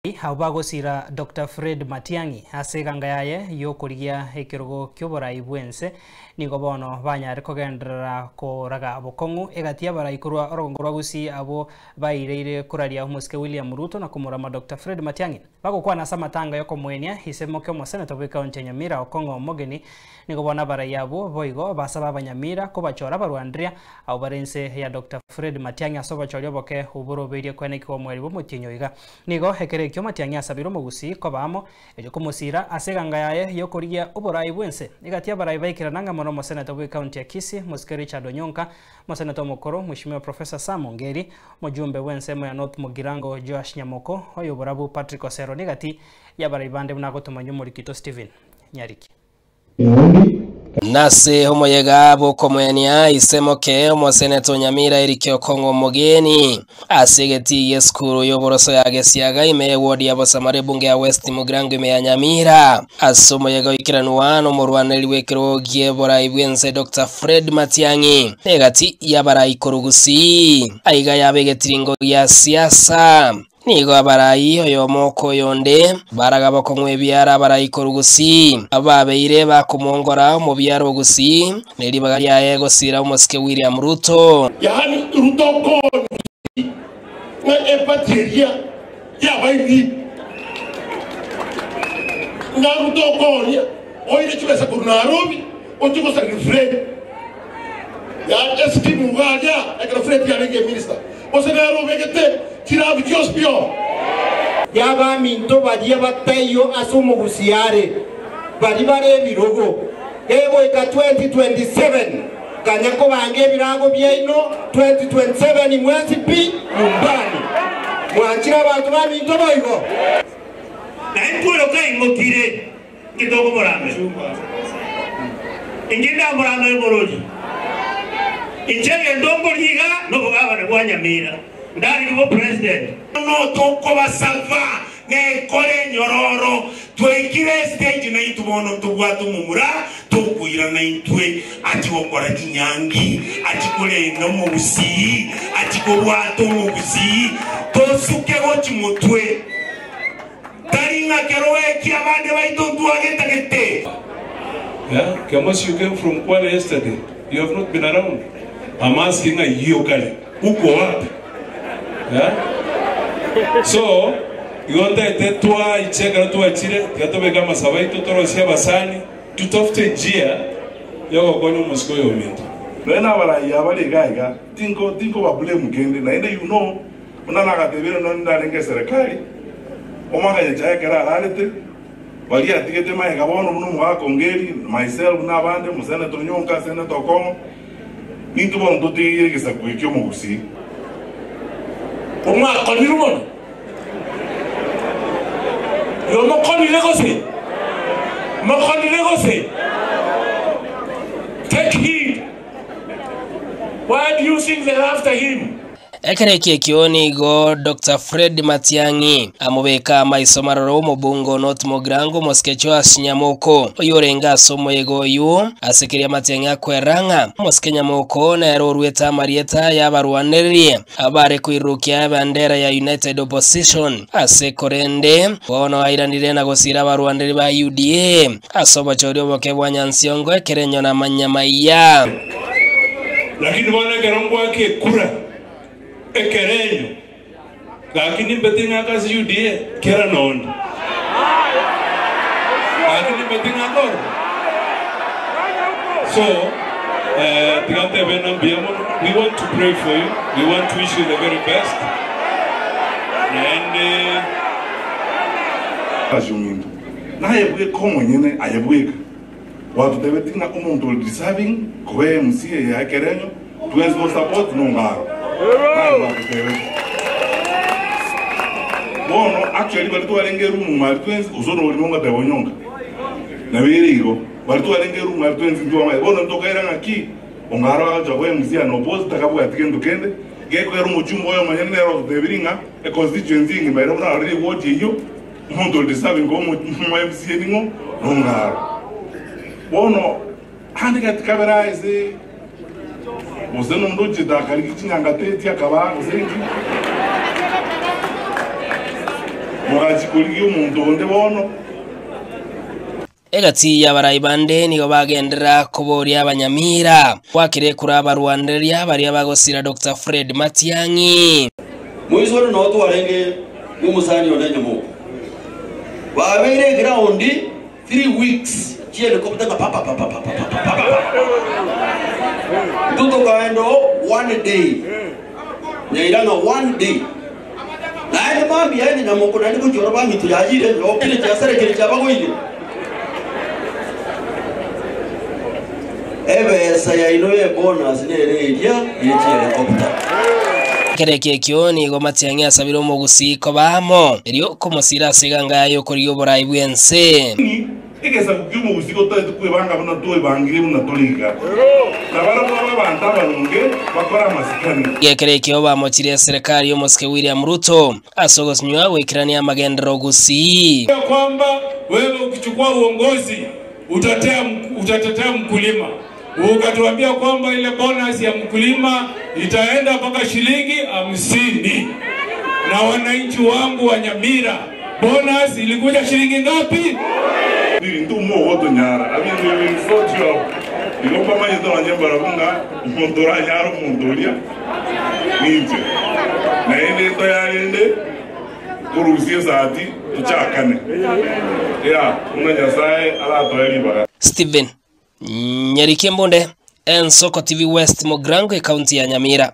Abwo bagosira Doctor Fred Matiang'i ase eganga yaye y'okorigia ekerogo ki'oborai bw'ense nigo bono banyare kogenderera koraga bokong'u egati y'abarai korwa orogongo rwa Gusii abwo baireire koraria omosike William Ruto na komorama Doctor Fred Matiang'i. Bagokwana ase amatanga y'okomoenia ise moke omoseneta bw'ecounty ya Nyamira Okong'o Omogeni nigo bono abarai abwo boigo basaba abanyamira kobachora abarwanderia abwo bare inse ya Doctor Fred Matiang'i ase obochori oboke oboroberie koenekigwa omweri bw'omotienyi oiga. Nigo ekero ekio Matiang'i asabire omogusii koba amo, erio komosiira ase eganga yaye y'okorigia oborai bw'ense. Egati y'abarai baikerana ng'a mono omoseneta bw'ecounty ya Kisii, Mosike Richard Onyonka, Omoseneta omokoro, Mweshimiwa Professor Sam Ongeri, omojumbe bw'ensemo ya North Mugirango Joash Nyamoko, oyoborabu Patrick Osero n'egati y'abarai bande buna agotomanywa omorikito Stephen Nyariki. Nase omoyega bw'okomoenia ise moke omoseneta o Nyamira Eric Okong'o Omogeni ase egetii gi'esukuru y'oboroso ya Gesiaga ime y'ewodi ya Bosamara ebunge ya West Mugirango ime ya Nyamira. Ase omoyega oikeranwa nomorwaneri bw'ekerogo ki'oborai bw'ense Doctor Fred Matiang'i negati y'abarai korwa Gusii aiga yaba egetiringo gia siasa. Nigo abarai oyomo oko oyonde baraga bokong'u ebiara abarai korwa Gusii, abwo babeire bakomwongora omobiara o Gusii, ne ribaga riaye gosira omosike William Ruto. Yaani Ruto okoonye ng'a eparty eria yabairi ng'a Ruto okoonye oire chibesa korwa Nairobi ochie gosaria Fred yaani escheme iga aria ekero Fred yarenge eminister gose nere obegete chirabu chionsi pi oo. Y'abaminto baria bataiyo ase omogusii are, baria bare ebirogo, gegoika 2027. Kanya kobanga ebirago biaino 2027 mwensi pi nyumbani. Mwanchire abanto baminto boigo? Na intwe oyo kaimokire, inki tokomoramera? Inki ndamoramere morori? Inche egento nkoria iga nobogabane bwa Nyamira, ndarigie bopresident. Bono tokobasaba nekore enyororo, twaikire estage naintwe bono ntobwate omomura tokoirana intwe achie gokora chinyangi, achie korenda omogusii, achie kobwata omogusii, tosuke gochia motwe. Tari ng'a kero eki abande baito ntwagetagete. Yeah, Kemosi you came from Kwale yesterday, you have not been around. I'm asking ng'a iyo kare uko wapi? Yeah? So, igo ntaete twaiche ekero twachire, tiga tobeke amasabo aito torosie abasani, tutafute njia yogokonya omosike oyo ominto. Nonya nabarai aba bare iga iga, tinko tinkoba blame kende, naende you know, buna nagatebire nonya narenge eserekari, omwaka Nyachae ekero ararete, baria atigete magega bono buna omogaka Ongeri, myself na abande, omosenator Onyonka, Senator Okong'o, Nintwe bono totigeire egesaku eke omogusii. Omwakonirwe mono? Igo mokonire gose? Mokonire gose? Take heed. Why do you think they're after him? Ekero ekio ekio nigo Doctor Fred Matiang'i amobeka amaiso maroro omobunge o North Mugirango omosike Joash Nyamoko oyio orenge ase omoyega oyio. Ase keria Matiang'i akoerera ng'a omosike Nyamoko nere oruete amarieta y'abarwanereri abare koirurukia ebendera ya United Opposition ase korende bono airanire na gosira abarwanereri ba UDA ase obochori oboke bwa Nyansiongo ekerenyo na amanyamaiya. Lakini bono ekero ngwaka ekura ekerenyo, gaki nimbete ng'ake ase UDA kera nonde. Gaki nimbete ng'ake ororo. So, eh, tiga ntebe ng'a mbuya mono. We want to pray for you. We want to wish you the very best. Naende. Ase ominto, naye bweka omonyene, aye bweka. Gwatotebetie ng'a omonto ore deserving koba MC ya ekerenyo twensi go support nongaro. Naye gwatotebetie. Bono actually baria twarenge eroom aria twensi gose ore orimo ngateba onyonka. Nabo ere igo. Baria twarenge eroom aria twensi ntwamaete. Bono ntokaira ng'aki Ongaro agacha koba MC and opposed takabwati gento kende. Gekoera omochumba oyo omonyene nere ototebirie ng'a econstituency engima ere buna arorire eward eyio Omonto ore deserving koba omo MCA ning'o? Nong'aro. Bono ande gati kabere aye ase gose nonde ochete akarigia ching'anga teti akabaa gose inki. Mogachi korigia omonto onde bono. Egati y'abarai bande nigo bagenderera koboria abanyamira gwakire ekura abarwanereria baria bagosira Doctor Fred Matiang'i. Moisore noo twarenge nomosani one nyomoko. Babeire eground 3 weeks chi'helicopter ng'a papapapapapapapapa. Intwe tokaenda oo one day. Nyaira ng'a one day. Naende mambia aende nyamoko naende gochia oro bang'ito yayire yokire chiasarekire chiabagoire. Ebesa yaino y'ebonus nere eria ye chihelikopta. Ekero ekio ekio nigo Matiang'i asabire omogusii koba amo, erio komosira ase eganga yaye y'okorigia oborai bw'ense. Egesaku ki'omogusii gotagete kwebanga buna twebangire buna tore iga, na barabwo abe abanto abaronge bakore amasikani. Gekero ekio bamochirie eserekari y'omosike William Ruto ase ogosinywa goikerania amagenderero gusii. Ya kwamba wewe ukichukua uongozi utatea, utatetea mkulima. Ukatuambia kwamba ile bonus ya mkulima itaenda mpaka shilingi 50, na wananchi wangu wa Nyamira bonus ilikuja shilingi ngapi? Ebinto mogotonyara, ebinto ebi will sort you out. Igo mbamanyete nonye mbarabwo ng'a omonto oranyare omonto oria ninche. Naende toyarende korusia esati tochakane. Yeah, buna Nyasaye aratoe ribaga. Stephen Nyariki Embunde, Ensoko TV West Mugirango, ekaunti ya Nyamira.